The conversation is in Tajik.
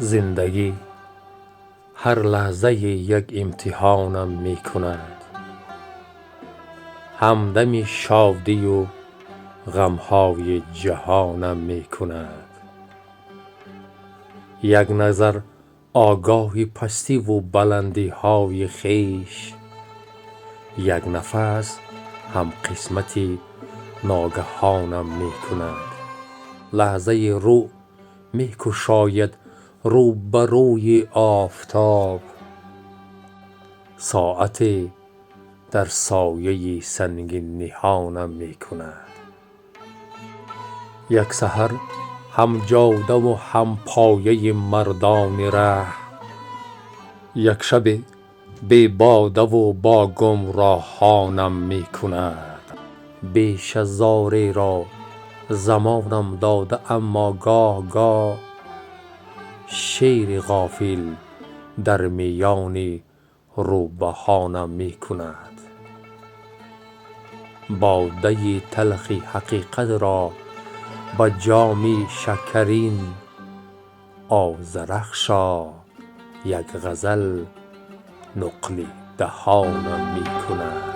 Зиндагӣ ҳар лаҳзае як имтиҳонам мекунад, ҳамдами шодию ғамҳои ҷаҳонам мекунад. Як назар огоҳи пастиву баландиҳои хеш, як нафас ҳамқисмати ногаҳонам мекунад. Лаҳзаи рӯ мекушояд рӯ ба рӯи офтоб, соате дар сояи сангин ниҳонам мекунад. Як саҳар ҳамҷодаву ҳампояи мардони раҳ, як шабе бебодаву бо гумроҳонам мекунад. Бешазореро замонам дода, аммо гоҳ-гоҳ шери ғофил дар миёни рӯбаҳонам мекунад. Бодаи талхи ҳақиқатро ба ҷоми шакарин, Озарахшо, як ғазал нуқли даҳонам мекунад.